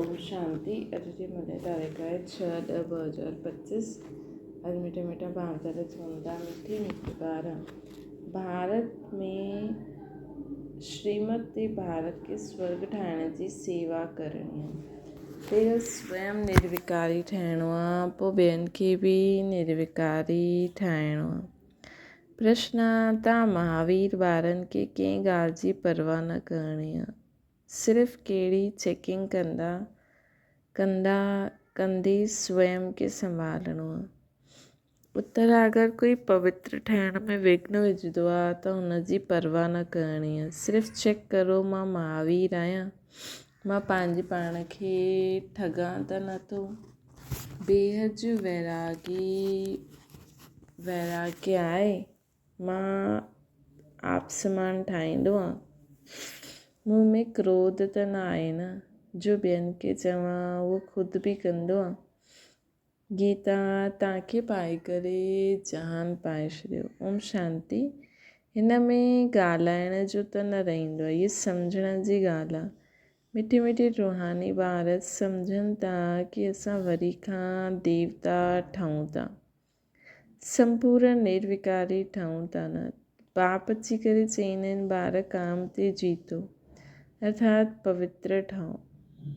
اوم شانتي اڄ جي مدعي تاريخ آهي ڇهه ڏهه 2025 اڄ مٺا مٺا ڀاوڌر چون ٿا مٺي مٺي ٻار ڀارت ۾ شريمت تي ڀارت کي سورگ ٺاهڻ جي سيوا ڪرڻي آهي پهريون سويم نروڪاري ٺهڻو آهي پوء ٻين کي به نروڪاري ٺاهڻو آهي پرشن تان مهاوير ٻارن کي ڪنهن ڳالهه جي پرواهه نه ڪرڻي آهي صرف ڪهڙي چيڪنگ ڪندا ڪندا ڪندي سويم کي سنڀالڻو آ. اتر اگر ڪوئي پوتر ٺهڻ ۾ وگهن وجهندو آ ته ان جي پرواهه نه ڪرڻي آ. صرف چيڪ ڪرو مان مهاوير آهيان، مان پنهنجي پاڻ کي ٺڳان ته نه ٿو. بيحد جو ويراڳي ويراڳي آهي. مان آپسمان ٺاهيندو آهيان. مون ۾ ڪروڌ ته نه آهي نه، جو ٻين کي چوان، اهو خود به ڪندو آهيان. گيتا توهان کي پائي ڪري جهان پائي ڇڏيو. اوم شانتي. هن ۾ ڳالهائڻ جو ته نه رهندو آهي، هيء سمجهڻ جي ڳالهه آهي. مٺي مٺي روحاني ٻار سمجهن ٿا ڪي اسان وري کان ديوتا ٺهون ٿا. سمپورن نروڪاري ٺهون ٿا نه. باپ اچي ڪري چئيندا آهن ٻار ڪام تي جيتو ارٿات پوتر ٺهو.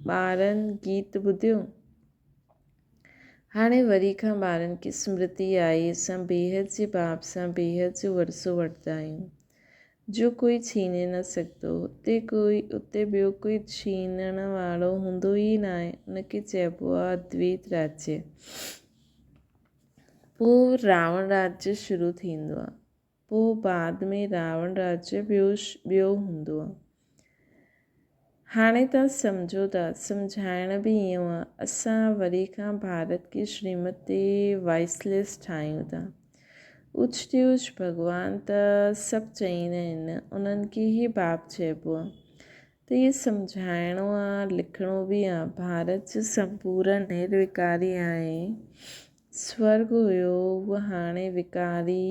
ٻارن گيت ٻڌيو؟ هاڻي وري کان ٻارن کي سمرتي آئي اسان بيحد جي باپ سان بيحد جو ورثو وٺندا آهيون جو ڪوئي ڇيني نه سگهندو. اتي ڪوئي اتي ٻيو ڪوئي ڇينڻ وارو هوندو ئي ناهي ان کي چئبو آهي ادويت راجيه. پوء راوڻ راجيه شروع ٿيندو آ. پوء بعد ۾ راوڻ راجيه ٻيو ٻيو هوندو آ. هاڻي توهان سمجهو ٿا، سمجهائڻ به ايئن آ، اسان وري کان ڀارت کي شريمت تي وائسليس ٺاهيون ٿا. اوچ تي اوچ ڀڳوان ته سڀ چئيندا آهن، انهن کي ئي باپ چئبو آ. ته اهي سمجهائڻو آ، لکڻو به آ. ڀارت جو سمپورن نروڪاري آهي. سورڳ هيو، اهو هاڻي وڪاري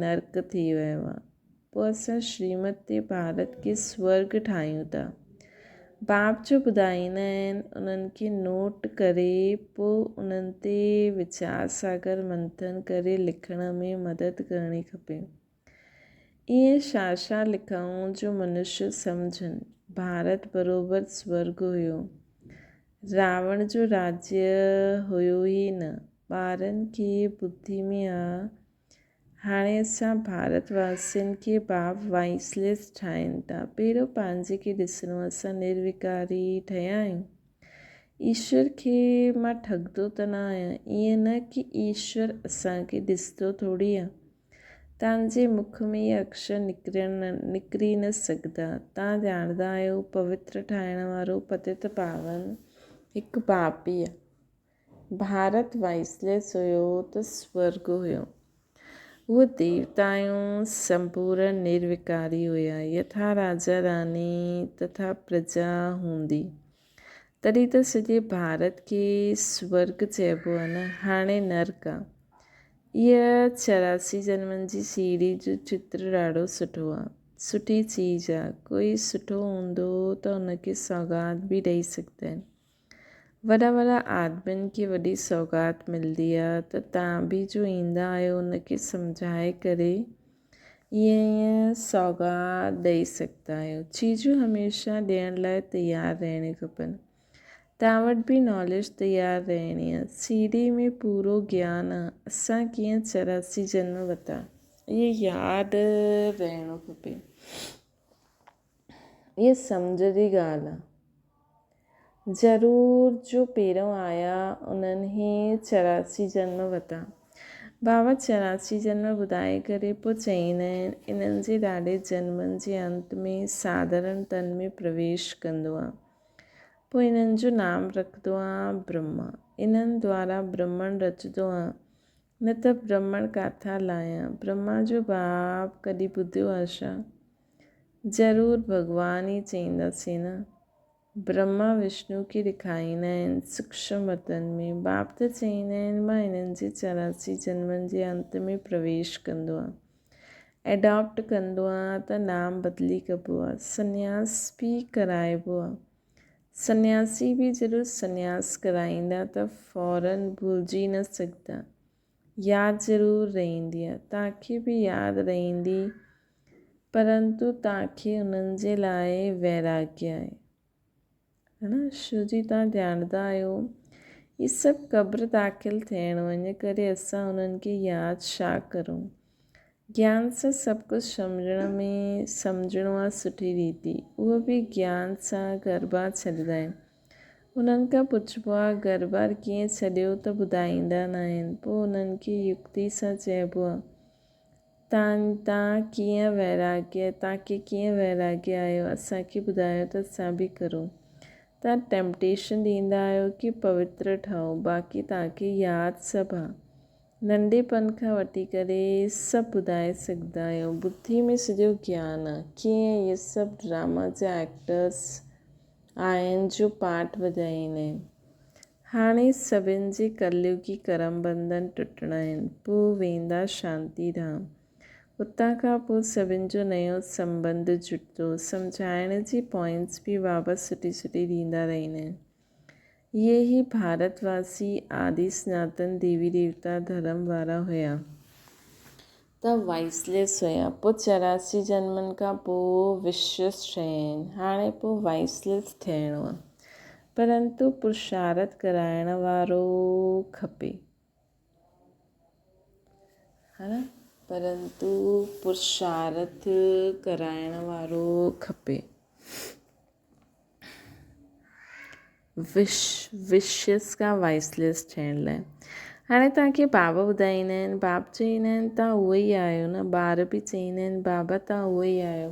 نرڪ ٿي ويو آ. پوء اسان شريمت تي ڀارت کي سورڳ ٺاهيون ٿا. باپ جو ٻڌائيندا آهن، انهن کي نوٽ ڪري پوء انهن تي ويچار ساگر منٿن ڪري لکڻ ۾ مدد ڪرڻي کپي. ائين ڇا ڇا لکائون جو منشيه سمجهن. ڀارت بروبر سورڳ هيو. راوڻ جو راجيه هيو ئي نه. ٻارن کي ٻڌي ۾ آ. هاڻي اسان ڀارت واسين کي باپ وائسليس ٺاهين ٿا. پهريون پنهنجي کي ڏسڻو اسان نروڪاري ٺهيا آهيون. ايشور کي مان ٺڳندو ته نه آهيان. ائين نه ڪي ايشور اسان کي ڏسندو ٿوري آ. تان جي مک ۾ اهي اکشر نڪري نه سگهندا. تان ڄاڻندا آهيو، پوتر ٺاهڻ وارو پتت پاون هڪ پاپي آهي. ڀارت وائسليس هيو ته سورڳ هيو. اهي ديوتائون سمپورن نروڪاري هيا. يٿا راجا راني تٿا پرجا هوندي. تڏهن ته سڄي ڀارت کي سورڳ چئبو آهي نه، هاڻي نرڪ آ. اها 84 جنمن جي سيڙهي جو چتر ڏاڍو سٺو آ. سٺي چيز آ. ڪوئي سٺو هوندو ته ان کي سوغات به ڏئي سگهندا آهن. وڏا وڏا آدمين کي وڏي سوغات ملدي آ ته تان به جو ايندا آهيو ان کي سمجهائي ڪري ائين ائين سوغات ڏئي سگهندا آهيو. چيزون هميشه ڏيڻ لاء تيار رهڻيون کپن. توهان وٽ به ناليج تيار رهڻي آ. سي ڊي ۾ پورو گيان آ. اسان ڪيئن 84 جنم ورتا. اهي ياد رهڻو کپي. اها سمجهه جي ڳالهه آ. ضرور جو پهريون آيا انهن هي 84 جنم ورتا. بابا 84 جنم ٻڌائي ڪري پوء چئيندا آهن انهن جي ڏاڏي جنمن جي انت ۾ ساڌارڻ تن ۾ پرويش ڪندو آ. پوء انهن جو نام رکندو آ برهما. انهن دوارا برهمڻ رچندو آ. نه ته برهمڻ ڪاٿان لايان. برهما جو باپ ڪڏهن ٻڌيو آ ڇا؟ ضرور ڀڳوان ئي چئينداسين نه. برهما وشنو کي ڏيکاريندا آهن سوڪشم وطن ۾. باپ ته چئيندا آهن مان انهن جي 84 جنمن جي انت ۾ پرويش ڪندو آهيان. ايڊاپٽ ڪندو آهيان ته نام بدلي ڪبو آهي. سنياس به ڪرائبو آهي. سنياسي به ضرور سنياس ڪرائيندا ته فورن ڀلجي نه سگهندا. ياد ضرور رهندي. توهان کي به ياد رهندي پرنتو توهان کي انهن جي لاء ويراڳيه آهي. ها نه؟ شو جي توهان ڄاڻندا آهيو هي سڀ قبر داخل ٿيڻو ان ڪري اسان انهن کي ياد ڇا ڪرون. گيان سان سڀ ڪجهه سمجهڻ ۾ سمجهڻو آ سٺي ريتي اهو به گيان سان گربا ڇڏيندا آهن انهن کان پڇبو آ گربار ڪيئن ڇڏيو ته ٻڌائيندا ناهن پوء انهن کي يڪتي سان چئبو آ تان تان ڪيئن ويراڳي تان کي ڪيئن ويراڳي آيو اسان کي ٻڌايو ته اسان به ڪرون تان ٽيمپٽيشن ڏيندا آهيو ڪي پوتر ٺهو باقي تان کي ياد سڀ آ ننڍپڻ کان وٺي ڪري سڀ ٻڌائي سگهندا آهيو. ٻڌي ۾ سڄو گيان آ. ڪيئن اهي سڀ ڊراما جا ايڪٽرس آهن جو پارٽ وڄائيندا آهن. هاڻي سڀن جي ڪليوگي ڪرم بنڌن ٽٽڻا آهن. پوء ويندا شانتي ڌام. اتان کان پوء سڀن جو نيو سنٻنڌ جڙندو. سمجهائڻ جي پوائنٽس به بابا سٺي سٺي ڏيندا رهندا آهن. اهي ئي ڀارت واسي آدي سناتن ديوي ديوتا ڌرم وارا هيا. ته وائسليس هيا. پوء 84 جنمن کان پوء وشيس ٺهيا آهن. هاڻي پوء وائسليس ٺهڻو آهي. پرنتو پرشارٿ ڪرائڻ وارو کپي. ها نه؟ پرنتو پرشارٿ ڪرائڻ وارو کپي. وش وشز کان وائسليس ٺهڻ لاء هاڻي توهان کي بابا ٻڌائيندا آهن باب چئيندا آهن توهان اهي ئي آهيو نه ٻار به چئيندا آهن بابا توهان اهي ئي آهيو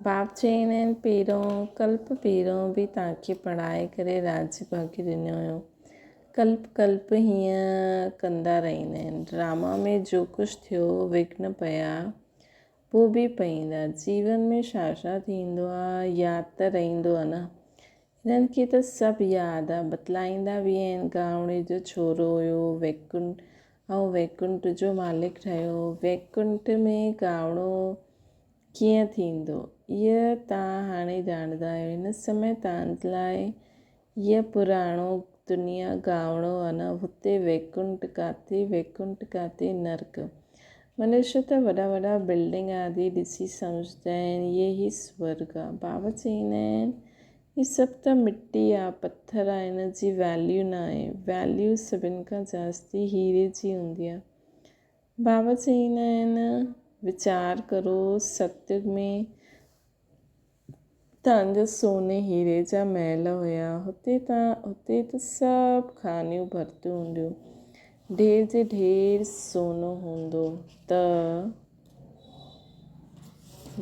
باب چئيندا آهن پهريون ڪلپ پهريون به توهان کي پڙهائي ڪري راڄ ڀاڳ ڏنو هيو ڪلپ ڪلپ هيئن ڪندا رهندا آهن ڊراما ۾ جو ڪجهه ٿيو وگهن پيا پوء به پئيندا. جيون ۾ ڇا ڇا ٿيندو آ، ياد ته رهندو آ نه. هنن کي ته سڀ ياد آ. بتلائيندا به آهن، گانوڙي جو ڇورو هيو، ويڪنٺ ۽ ويڪنٺ جو مالڪ ٺهيو. ويڪنٺ ۾ گانوڙو ڪيئن ٿيندو؟ اهي توهان هاڻي ڄاڻندا آهيو. هن سمي توهان لاء هيء پراڻو دنيا گانوڙو آ نه، هتي ويڪنٺ ڪاٿي، ويڪنٺ ڪاٿي نرڪ. منشي ته وڏا وڏا بلڊنگ آدي ڏسي سمجهندا آهن اهي ئي سورڳ آ. بابا چئيندا آهن هي سڀ ته مٽي آ، پٿر آ، ان جي ويليو نه آهي. ويليو سڀن کان جاستي هيري جي هوندي آ. بابا چئيندا آهن ويچار ڪرو ستيگ ۾ تان جا سوني هيري جا محل هيا، هتي تان هتي ته سڀ خانيون ڀرتيون هونديون، ڍير جي ڍير سونو هوندو ته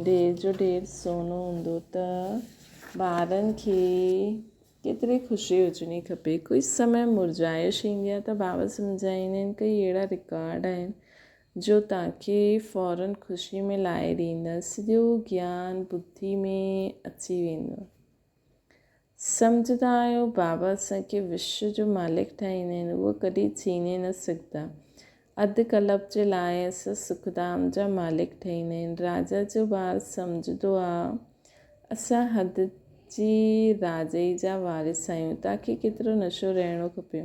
ڍير جو ڍير سونو هوندو ته ٻارن کي ڪيتري خوشي هجڻي کپي. ڪوئي سمي مرجهائش ايندي آهي ته بابا سمجهائيندا آهن ڪئي اهڙا رڪارڊ آهن جو توهان کي فورن خوشي ۾ لائي ڏيندا. سڄو گيان ٻڌي ۾ اچي ويندو. سمجهندا آهيو بابا اسان کي وشو جو مالڪ ٺاهيندا آهن اهو ڪڏهن ڇيني نه سگهندا. اڌ ڪلپ جي لاء اسان سکڌام جا مالڪ ٺهيندا آهن. راجا جو ٻار سمجهندو آ اسان حد جي راجئي جا وارث آهيون. تاکي ڪيترو نشو رهڻو کپي.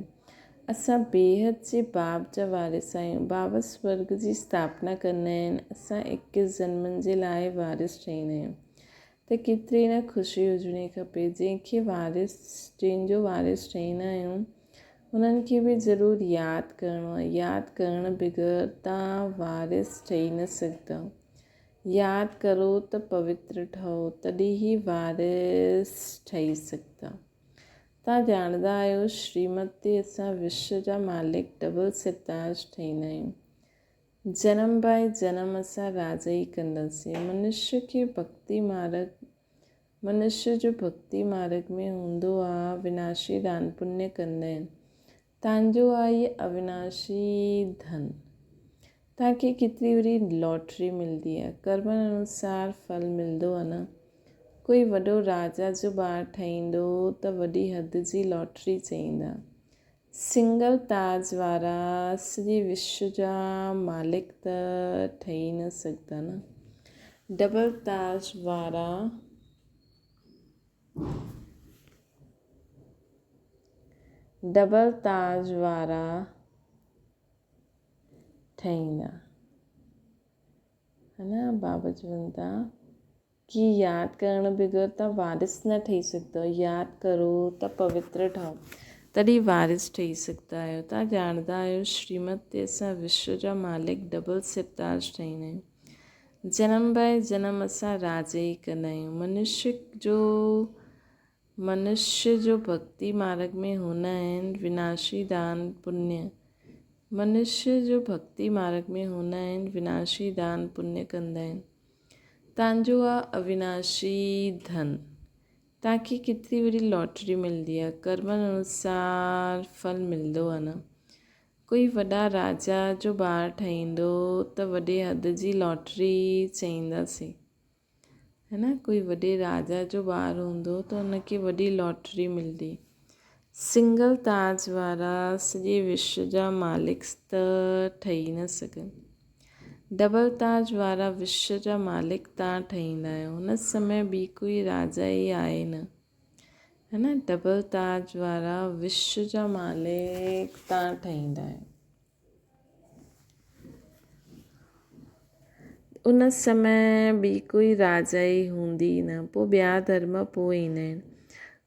اسان بيحد جي باب جا وارث آهيون. بابا سورڳ جي اسٿاپنا ڪندا آهن. اسان ايڪيس جنمن جي لاء وارث ٺهيندا آهيون. ته ڪيتري نه خوشي هجڻي کپي. جنهن کي وارث جنهن جو وارث ٺهيندا آهيون انهن کي به ضرور ياد ڪرڻو آهي. ياد ڪرڻ بغير توهان وارث ٺهي نه سگهندؤ. ياد ڪرو ته پوتر ٺهو تڏهن ئي وارث ٺهي سگهندؤ. توهان ڄاڻندا آهيو شريمت تي اسان وشو جا مالڪ ڊبل سرتاج ٺهيندا آهيون. جنم باء جنم اسان راڄ ئي ڪنداسين. منشي کي ڀڳتي مارڳ منشي جو ڀڳتي مارڳ ۾ هوندو آ وناشي دان پڃ ڪندا آهن. تانجو آ هي اويناشي ڌن. تان کي ڪيتري وري لاٽري ملدي آ. ڪرمن انوسار ڦل ملدو آ نه. ڪوئي وڏو راجا جو ٻار ٺهيندو ته وڏي حد جي لاٽري چئيندا. سنگل تاج وارا سڄي وشو جا مالڪ ته ٺهي نه سگهندا نه. ڊبل تاج وارا ڊبل تاج وارا ٺهيندا. ها نه بابا چون ٿا ڪي ياد ڪرڻ بغير توهان وارث نه ٺهي سگهندؤ، ياد ڪرو ته پوتر ٺهو تڏهن وارث ٺهي سگهندا آهيو. توهان ڄاڻندا آهيو شريمت تي اسان وشو جا مالڪ ڊبل سرتاج ٺهيندا آهيون. جنم باء جنم اسان راڄ ئي ڪندا آهيون. منشيه جو ڀڳتي مارڳ ۾ هوندا آهن وناشي دان پڃ منشيه جو ڀڳتي مارڳ ۾ هوندا آهن وناشي دان پڃ ڪندا آهن تانجو آ اويناشي ڌن تانکي ڪيتري وڏي لاٽري ملدي آ ڪرمن انوسار ڦل ملدو آ نه ڪوئي وڏا راجا جو ٻار ٺهيندو ته وڏي حد جي لاٽري چئينداسين هي نه ڪوئي وڏي راجا جو ٻار هوندو ته ان کي وڏي لاٽري ملدي. سنگل تاج وارا سڄي وشو جا مالڪ ته ٺهي نه سگهن. ڊبل تاج وارا وشو جا مالڪ تان ٺهيندا آهيو. هن سمي ٻي ڪوئي راجا ئي آهي نه. هي نه ڊبل تاج وارا وشو جا مالڪ تان ٺهيندا آهيو. ان سمي ٻي ڪوئي راجائي هوندي ئي نه، پوء ٻيا ڌرم پوء ايندا آهن.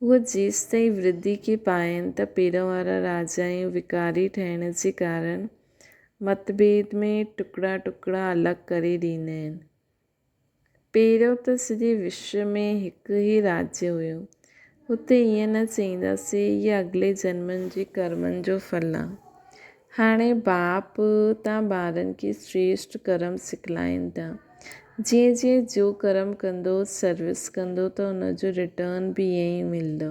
اهي جيستائين ورڌي کي پائين ته پهريون وارا راجايون وڪاري ٺهڻ جي ڪارڻ متڀيد ۾ ٽڪڙا ٽڪڙا الڳ ڪري ڏيندا آهن. پهريون ته سڄي وشو ۾ هڪ ئي راجيه هيو. هتي ائين نه چئينداسين اهي اڳلي جنمن جي ڪرمن جو ڦل آ. هاڻي باپ تان ٻارن کي شريشٽ ڪرم سکلائين ٿا. جيئن جيئن جو ڪرم ڪندو، سروس ڪندو ته ان جو ريٽرن به ائين ئي ملندو.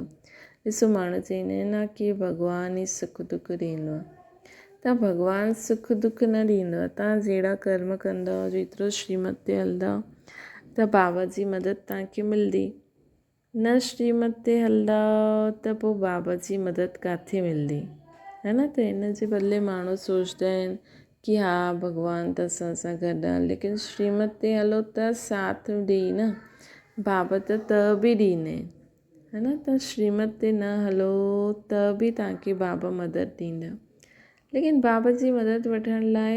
ڏسو ماڻهو چئيندا آهن نه ڪي ڀڳوان ئي سک دک ڏيندو آ. ته ڀڳوان سک دک نه ڏيندو آهي. توهان جهڙا ڪرم ڪندؤ، جيترو شريمت تي هلندؤ ته بابا جي مدد توهان کي ملندي. نه شريمت تي هلندؤ ته پوء بابا جي مدد ڪاٿي ملندي؟ هي نه ته ان جي بدلي ماڻهو سوچدا آهن ڪي ها ڀڳوان ته اسان سان گڏ آهي ليڪن شريمت تي هلو ته ساٿ ڏئي نه بابا ته ته به ڏيندا آهن. ها نه ته شريمت تي نه هلو ته به توهان کي بابا مدد ڏيندا. ليڪن بابا جي مدد وٺڻ لاء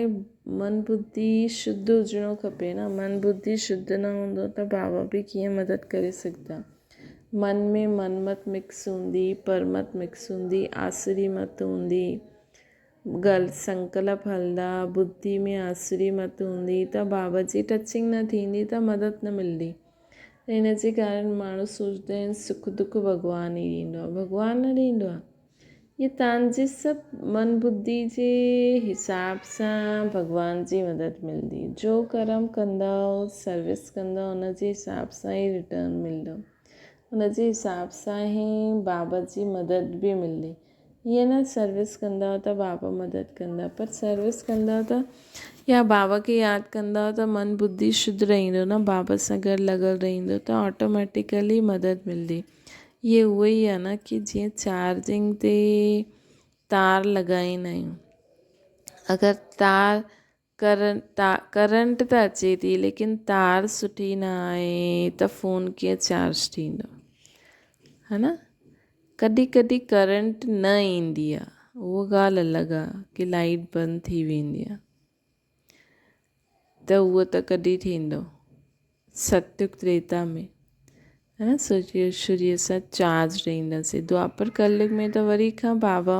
من ٻڌي شڌ هجڻو کپي نه. من ٻڌي شڌ نه هوندو ته بابا به ڪيئن مدد ڪري سگهندا. من ۾ من مت مڪس هوندي، پرمت مڪس هوندي، آسري مت هوندي، غلط سنڪلپ هلندا، ٻڌي ۾ آسري مت هوندي ته بابا جي ٽچنگ نه ٿيندي ته مدد نه ملندي. ان جي ڪارڻ ماڻهو سوچدا آهن سک دک ڀڳوان ئي ڏيندو آهي. ڀڳوان نه ڏيندو آهي. اهي توهان جي سڀ من ٻڌي جي حساب سان ڀڳوان جي مدد ملندي. جو ڪرم ڪندؤ، سروس ڪندؤ ان جي حساب سان ئي ريٽرن ملندو. ان جي حساب سان ئي بابا جي مدد به ملندي. ائين نه سروس ڪندؤ ته بابا مدد ڪندا پر سروس ڪندؤ ته يا بابا کي ياد ڪندؤ ته من ٻڌي شڌ رهندو نه بابا سان گڏ لڳل رهندو ته آٽوميٽيڪلي مدد ملندي. اهي اهو ئي آهي نه ڪي جيئن چارجنگ تي تار لڳائيندا آهيون اگر تار ڪرنٽ ته اچي ٿي ليڪن تار سٺي نه آهي ته فون ڪيئن چارج ٿيندو ها نه ڪڏهن ڪڏهن ڪرنٽ نه ايندي آهي اها ڳالهه الڳ آهي ڪي لائيٽ بند ٿي ويندي آهي ته اهو ته ڪڏهن ٿيندو ستيگ تريتا ۾ ها نه سوچيو شرير سان چارج ڏينداسين دوآپر ڪليگ ۾ ته وري کان بابا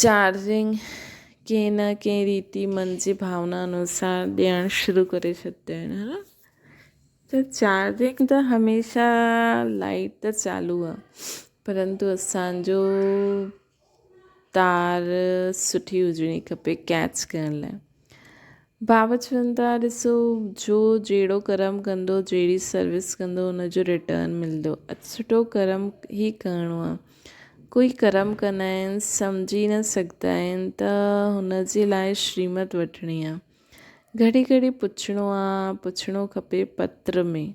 چارجنگ ڪنهن نه ڪنهن ريتي من جي ڀاونا انوسار ڏيڻ شروع ڪري ڇڏيندا آهن ها نه ته چارجنگ ته هميشه لائيٽ ته چالو آهي پرنتو اسانجو تار سٺي هجڻي کپي ڪيچ ڪرڻ لاء. بابا چون ٿا ڏسو جو جهڙو ڪرم ڪندو جهڙي سروس ڪندو ان جو ريٽرن ملندو. سٺو ڪرم ئي ڪرڻو آهي. ڪوئي ڪرم ڪندا آهن سمجهي نه سگهندا آهن ته هن جي لاء شريمت وٺڻي آهي. گهڙي گهڙي پڇڻو آهي پڇڻو کپي پتر ۾.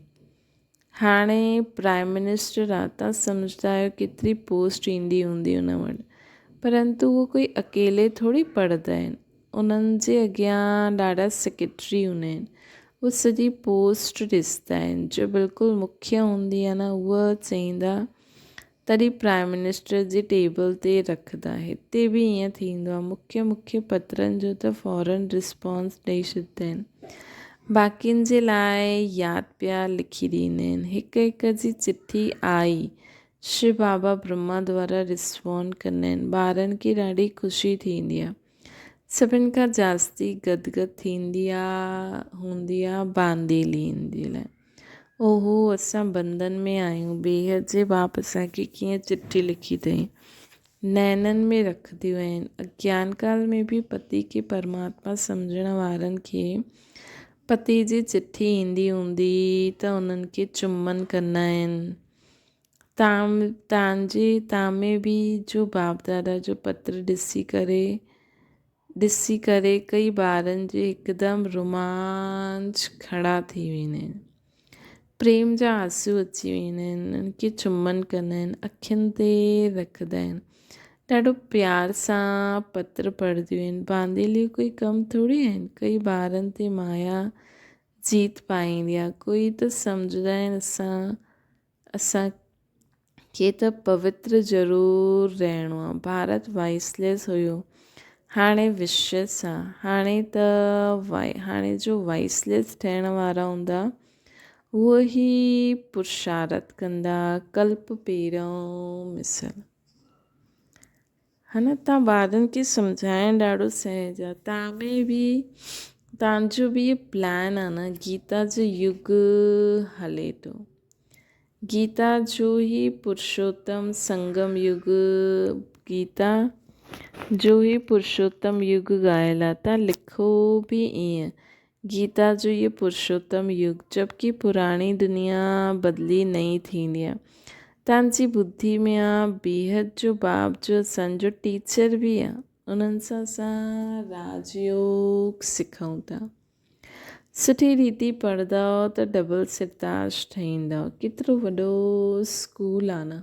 هاڻي پرائيم منسٽر آ تان سمجهدا آهيو ڪيتري پوسٽ ايندي هوندي ان وٽ پرنتو اهو ڪوئي اڪيلي ٿوري پڙهندا آهن انهن جي اڳيان ڏاڍا سيڪريٽري هوندا آهن اهو سڄي پوسٽ ڏسندا آهن جو بلڪل مکيه هوندي آهي نه اهو چئيندا تڏهن پرائيم منسٽر جي ٽيبل تي رکندا. هتي به ائين ٿيندو آهي. مکيه مکيه پترن جو ته فورن رسپانس ڏئي ڇڏيندا آهن. باقين جي لاء ياد پيا لکي ڏيندا آهن. هڪ هڪ جي چٺي آئي، شو بابا برهما دوارا رسپانڊ ڪندا آهن. ٻارن کي ڏاڍي خوشي ٿيندي آهي. سڀن کان جاستي گدگد ٿيندي آ هوندي آ بانديلين جي لاء. اوهو اسان بندن ۾ آهيون، بيحد جي باپ اسان کي ڪيئن چٺي لکي اٿئي. نينن ۾ رکنديون آهن. اگيان ڪال ۾ به پتي کي پرماتما سمجهڻ وارن کي پتي جي چٺي ايندي هوندي ته انهن کي چمن ڪندا آهن. تان تان جي تان ۾ به جو باپ دادا جو پتر ڏسي ڪري ڏسي ڪري ڪئي ٻارن جي هڪدم رومانچ کڙا ٿي ويندا آهن. پريم جا آنسو اچي ويندا آهن. انهن کي چمن ڪندا آهن، اکين تي رکندا آهن. ڏاڍو پيار سان پتر پڙهنديون آهن. بانديليون ڪوئي ڪم ٿوري آهن. ڪئي ٻارن تي مايا جيت پائيندي آهي. ڪوئي ته سمجهندا آهن اسان اسان کي ته پوتر ضرور رهڻو آ. ڀارت وائسليس هيو، هاڻي وشيس آ. هاڻي ته هاڻي جو وائسليس ٺهڻ وارا هوندا، اهو ئي پرشارت ڪندا، ڪلپ پهريون مثل. ها نه تان ٻارن کي سمجهائڻ ڏاڍو سهج آ. تان ۾ به تان جو به اهو پلان آ نه گيتا جو يگ هلي ٿو. گيتا جو هي پرشوتم سنگم يگ گيتا جو هي پرشوتم يگ ڳايل آ. تان لکو به ائين گيتا جو اهو پرشوتم يگ جبڪه پراڻي دنيا بدلي نئين ٿيندي آ. تان جي ٻڌي ۾ آ بيحد جو باپ جو اسان جو ٽيچر به آ انهن سان اسان راج يوگ سکون ٿا. سٺي ريتي پڙهندؤ ته ڊبل سرتاج ٺهيندؤ. ڪيترو وڏو اسڪول آ نه.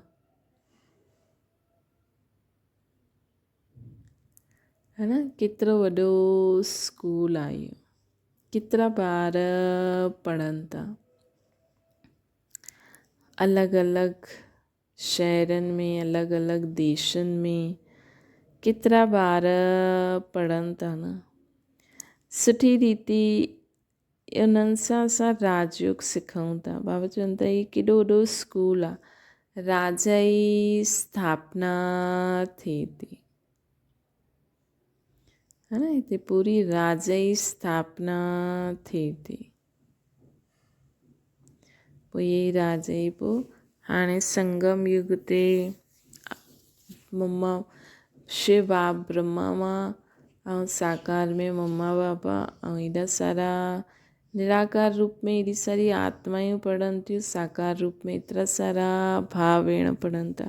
ها نه ڪيترو وڏو اسڪول آ اهو ڪيترا ٻار پڙهن ٿا الڳ الڳ شهرن ۾ الڳ الڳ ديشن ۾ ڪيترا ٻار پڙهن ٿا نه سٺي ريتي انهن سان اسان راج يوگ سکون ٿا. بابا چون ٿا هي ڪيڏو وڏو اسڪول آ. راجا جي اسٿاپنا ٿئي ٿي. ها نه هتي پوري راجا جي اسٿاپنا ٿئي ٿي. پوء اهي ئي راجا ئي پوء هاڻي سنگم يگ تي مما شو باب برهما مان ۽ ساڪار ۾ مما بابا ۽ ايڏا سارا نراڪار روپ ۾ ايڏي ساري آتمائون پڙهن ٿيون ساڪار روپ ۾ ايترا سارا ڀاء ڀيڻ پڙهن ٿا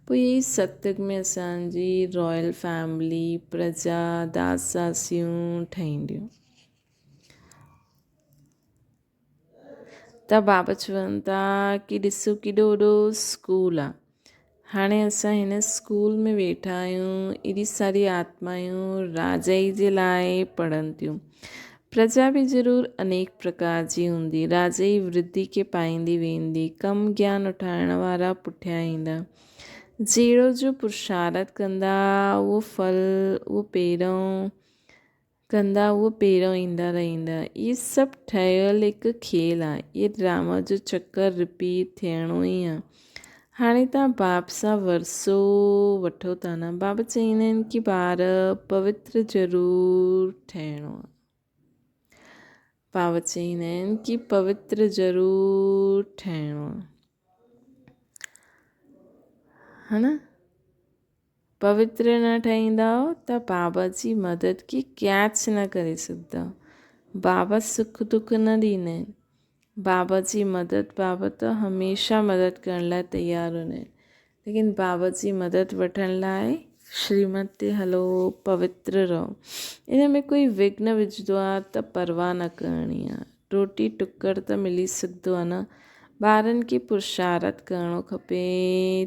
پوء اهي ستيگ ۾ اسانجي رائل فيملي پرجا داس داسيون ٺهينديون ته بابا چون ٿا ڪي ڏسو ڪيڏو وڏو اسڪول آ هاڻي اسان هن اسڪول ۾ ويٺا آهيون ايڏي ساري آتمائون راجائي جي لاء پڙهن ٿيون پرجا به ضرور انيڪ پرڪار جي هوندي راجائي ورڌي کي پائيندي ويندي ڪم گيان اٺائڻ وارا پٺيان ايندا جهڙو جو پرشارت ڪندا اهو ڦل اهو پهريون ڪندا اهو پهريون ايندا رهندا. اهي سڀ ٺهيل هڪ کيل آهي. اهي ڊراما جو چڪر رپيٽ ٿيڻو ئي آهي. هاڻي توهان باپ سان ورثو وٺو ٿا نه. بابا چئيندا آهن ڪي ٻار پوتر ضرور ٺهڻو آهي. بابا چئيندا آهن ڪي پوتر ضرور ٺهڻو آهي. ها نه؟ پوتر نه ٺهيندؤ ته بابا جي مدد کي ڪيچ نه ڪري سگهندؤ. بابا سک دک نه ڏيندا آهن. بابا جي مدد بابا ته هميشه مدد ڪرڻ لاء تيار هوندا آهن ليڪن بابا جي مدد وٺڻ لاء شريمت تي هلو پوتر رهو. ان ۾ ڪوئي وگهن وجهندو آهي ته پرواهه نه ڪرڻي آهي. روٽي ٽڪر ته ملي سگهندو آهي نه. ٻارن کي پرشارت ڪرڻو کپي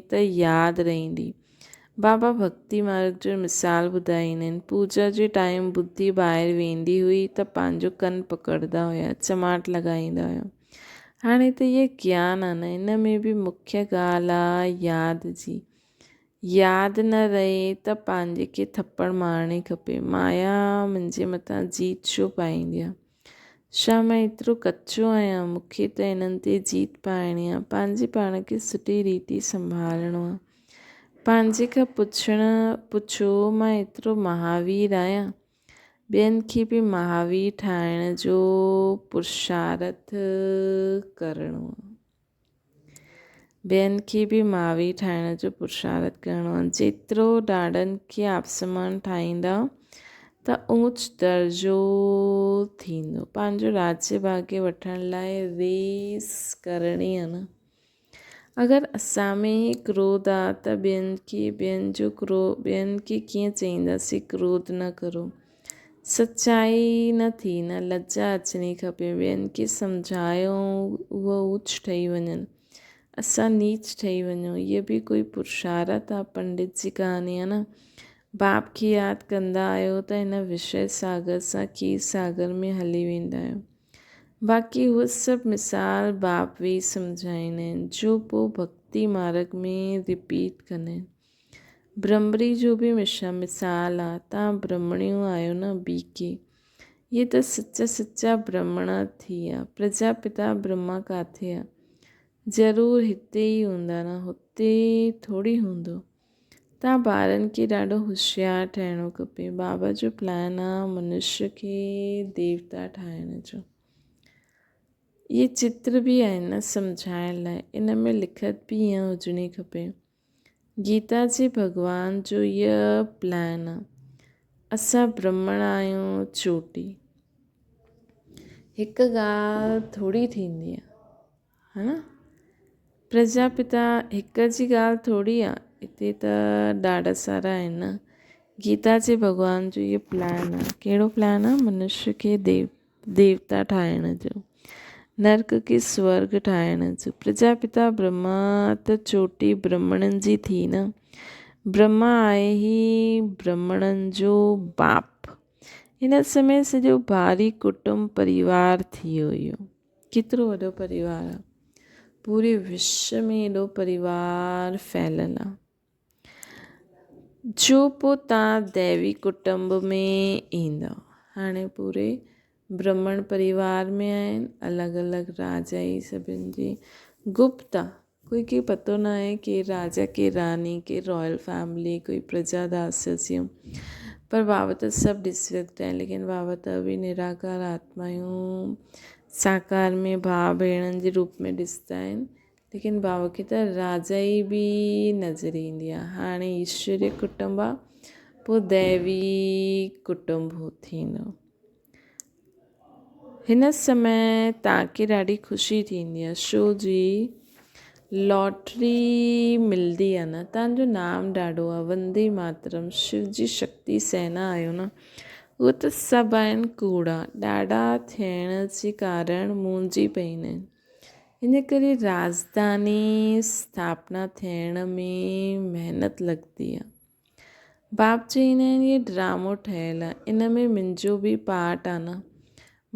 ته ياد رهندي. بابا ڀڳتي مارگ جو مثال ٻڌائيندا آهن. پوڄا جي ٽائيم ٻڌي ٻاهر ويندي هئي ته پنهنجو ڪن پڪڙندا هيا، چماٽ لڳائيندا هيا. هاڻي ته اهي گيان آ نه، ان ۾ به مکيه ڳالهه آ ياد جي. ياد نه رهي ته پنهنجي کي ٿپڙ مارڻي کپي. مايا منهنجي مٿان جيت ڇو پائيندي آ؟ ڇا مان ايترو ڪچو آهيان؟ مون کي ته انهن تي جيت پائڻي آ. پنهنجي پاڻ کي سٺي ريتي سنڀالڻو آ. پنهنجي کان پڇڻ پڇو مان ايترو مهاوير آهيان؟ ٻين کي به مهاوير ٺاهڻ جو پرشارٿ ڪرڻو آهي. ٻين کي به مهاوير ٺاهڻ جو پرشارٿ ڪرڻو آهي. جيترو ڏاڏن کي آپسمان ٺاهيندا ته اوچ درجو ٿيندو. پنهنجو راجيه ڀاڳيه وٺڻ لاء ريس ڪرڻي آهي نه. اگر اسان ۾ ئي ڪروڌ آ ته ٻين کي ٻين جو ڪرو ٻين کي ڪيئن چئينداسين ڪروڌ نه ڪرو. سچائي نه ٿي نه لڄا اچڻي کپي ٻين کي سمجهايو ۽ اهي اوچ ٺهي وڃن اسان نيچ ٺهي وڃون هيء به ڪوئي پرشارت آ پنڊت جي ڪهاڻي آ نه باپ کي ياد ڪندا آهيو ته هن وشيه ساگر سان کير ساگر ۾ هلي ويندا آهيو. باقي اهي سڀ مثال باپ ويهي سمجهائيندا آهن، جو پوء ڀڳتي مارڳ ۾ رپيٽ ڪندا آهن. برهمري جو به مثال آ، تان برهمڻيون آهيو نه بي ڪي. اهي ته سچا سچا برهمڻ ٿي ويا. پرجاپتا برهما ڪاٿي آ؟ ضرور هتي ئي هوندا نه، هتي ٿوري هوندو. تان ٻارن کي ڏاڍو هوشيار ٺهڻو کپي. بابا جو پلان آ منشيه کي ديوتا ٺاهڻ جو. اهي چتر به آهن نه سمجهائڻ لاء. ان ۾ لکت به ائين هجڻي کپي. گيتا جي ڀڳوان جو اهو پلان آ. اسان برهمڻ آهيون چوٽي. هڪ ڳالهه ٿوري ٿيندي آ. ها نه پرجاپتا هڪ جي ڳالهه ٿوري آ هتي ته ڏاڍا سارا آهن نه گيتا جي ڀڳوان جو اهو پلان آ ڪهڙو پلان آ منشيه کي ديو ديوتا ٺاهڻ جو نرڪ کي سورگ ٺاهڻ جو پرجاپتا برهما ته چوٽي برهمڻن جي ٿي نه برهما آهي ئي برهمڻن جو باپ هن سمي سڄو ڀاري ڪٽنب پريوار ٿي ويو اهو ڪيترو وڏو پريوار آ. پوري وشو ۾ ايڏو پريوار ڦهليل آ. جو پوء تان ديوي ڪٽنب ۾ ايندؤ. هاڻي پوري برهمڻ پريوار ۾ آهن، الڳ الڳ راجا ئي سڀن جي گپت آ. ڪوئي کي پتو نه آهي ڪير راجا ڪير راني ڪير رائل فيملي ڪوئي پرجا داسيون پر بابا ته سڀ ڏسي سگهندا آهن ليڪن بابا ته به نراڪار آتمائون ساڪار ۾ ڀاء ڀيڻن جي روپ ۾ ڏسندا آهن ليڪن بابا کي ته راجا ئي به نظر ايندي آهي هاڻي ايشوري ڪٽنب آهي پوء ديوي ڪٽنب ٿيندو. هن سمي توهان کي ڏاڍي خوشي ٿيندي آهي شو جي لاٽري ملدي آهي نه توهان جو نام ڏاڍو آهي وندي ماترم شو جي شڪتي سينا آهيو نه اهي ته سڀ آهن ڪوڙا ڏاڍا ٿيڻ جي ڪارڻ مونجهي پئيندا آهن ان ڪري راجڌاني اسٿاپنا ٿيڻ ۾ محنت لڳندي آهي. باپ چئيندا آهن هي ڊرامو ٺهيل آهي ان ۾ منهنجو به پارٽ آهي نه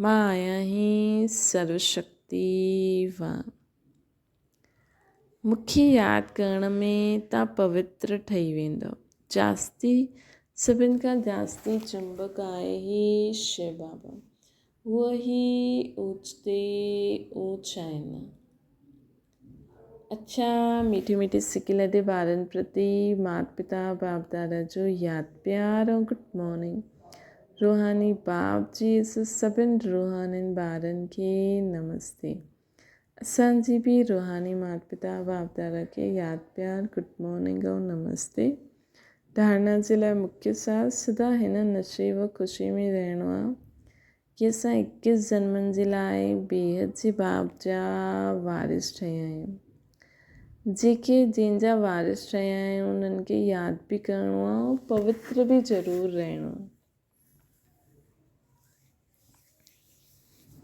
مان آهيان ئي سرو شڪتيوان مون کي ياد ڪرڻ ۾ تان پوتر ٺهي ويندؤ جاستي سڀن کان جاستي چمبڪ آهي هي شو بابا اهو ئي اوچ تي اوچ آهن. اڇا ميٺي ميٺي سڪي لڌي ٻارن پرتي مات پتا باپ دادا جو ياد پيار ۽ گڊ مارننگ روحاني باپ جي سڀن روحانين ٻارن کي نمستي اسان جي به روحاني مات پتا باپ دادا کي ياد پيار گڊ مارننگ ۽ نمستي ڌارنا جي لاء مکيه ساز سدا هن نشي و خوشي ۾ رهڻو آ ڪي اسان اڪيس جنمن جي لاء بيحد جي باپ جا وارث ٺهيا آهيون. جيڪي جنهن جا وارث ٺهيا آهيون انهن کي ياد به ڪرڻو آهي ۽ پوتر به ضرور رهڻو آهي.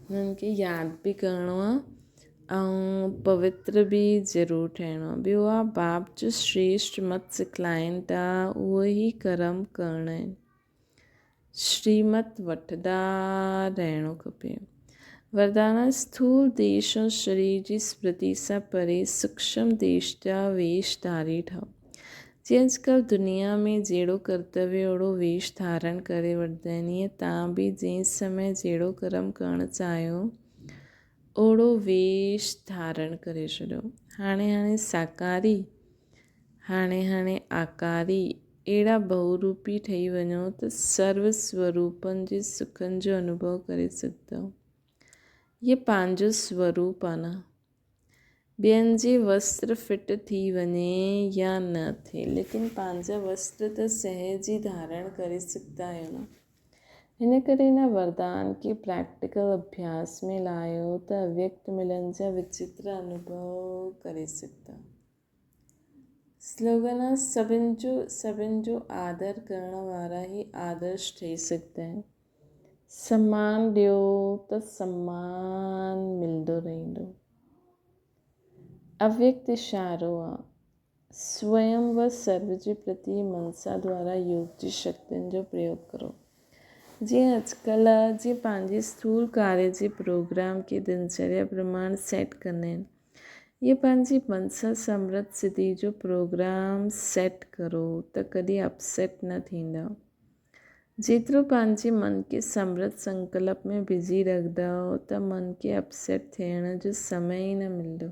انهن کي ياد به ڪرڻو آهي ۽ پوتر به ضرور ٺهڻو آهي. ٻيو آهي باپ جو شريشٽ مت سکلائين ٿا اهو ئي ڪرم ڪرڻا آهن. شريمت وٺندا رهڻو کپي. وردانا اسٿول ديش ۽ شرير جي سمرتي سان پري سوڪشم ديش جا ويش ڌاري ٺهو. جيئن اڄڪلهه دنيا ۾ جهڙو ڪرتويه اوڙو ويش ڌارڻ ڪري وٺندا آهن، ايئن توهان به جنهن سمي جهڙو ڪرم ڪرڻ چاهيو اوڙو ويش ڌارڻ ڪري ڇڏيو. هاڻي هاڻي ساڪاري، هاڻي هاڻي آڪاري اهڙا بهوروپي ٺهي وڃو ته سرو سوروپن جي سکن جو انوڀو ڪري سگهندؤ. هيء پنهنجو سوروپ آ نه. ٻين جي وستر فٽ ٿي وڃي يا نه ٿئي، ليڪن پنهنجا وستر ته سهج ئي ڌارڻ ڪري سگهندا آهيو نه. هن ڪري ان وردان کي پريڪٽيڪل اڀياس ۾ لاهيو ته اويڪت ملن جا وچتر انوڀو ڪري سگهندا. سلوگن آ سڀن جو سڀن جو آدر ڪرڻ وارا ئي آدرش ٺهي سگهندا آهن. سمان ڏيو ته سمان ملندو رهندو. اويڪت اشارو آ سويم و سرو جي پرتي منسا دوارا يوگ جي شڪتين جو پريوگ ڪرو. جيئن اڄڪلهه جي پنهنجي اسٿول ڪاريه جي پروگرام کي دنچريا پرماڻ سيٽ ڪندا آهن. ائين پنهنجي منسا سمرت سڌي جو پروگرام سيٽ ڪرو ته ڪڏهن اپسيٽ نه ٿيندا. جيترو پنهنجي من کي سمرت سنڪلپ ۾ بزي رکندؤ ته من کي اپسيٽ ٿيڻ جو سمي ئي نه ملندو.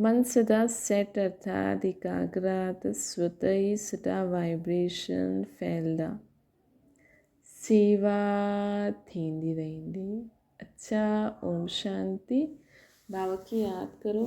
من سدا سيٽ ارٿات ايڪاگرا ته سوته ئي سدا وائبريشن ڦهلدا. سيوا ٿيندي رهندي. اڇا اوم شانتي. بابا کي ياد ڪرو.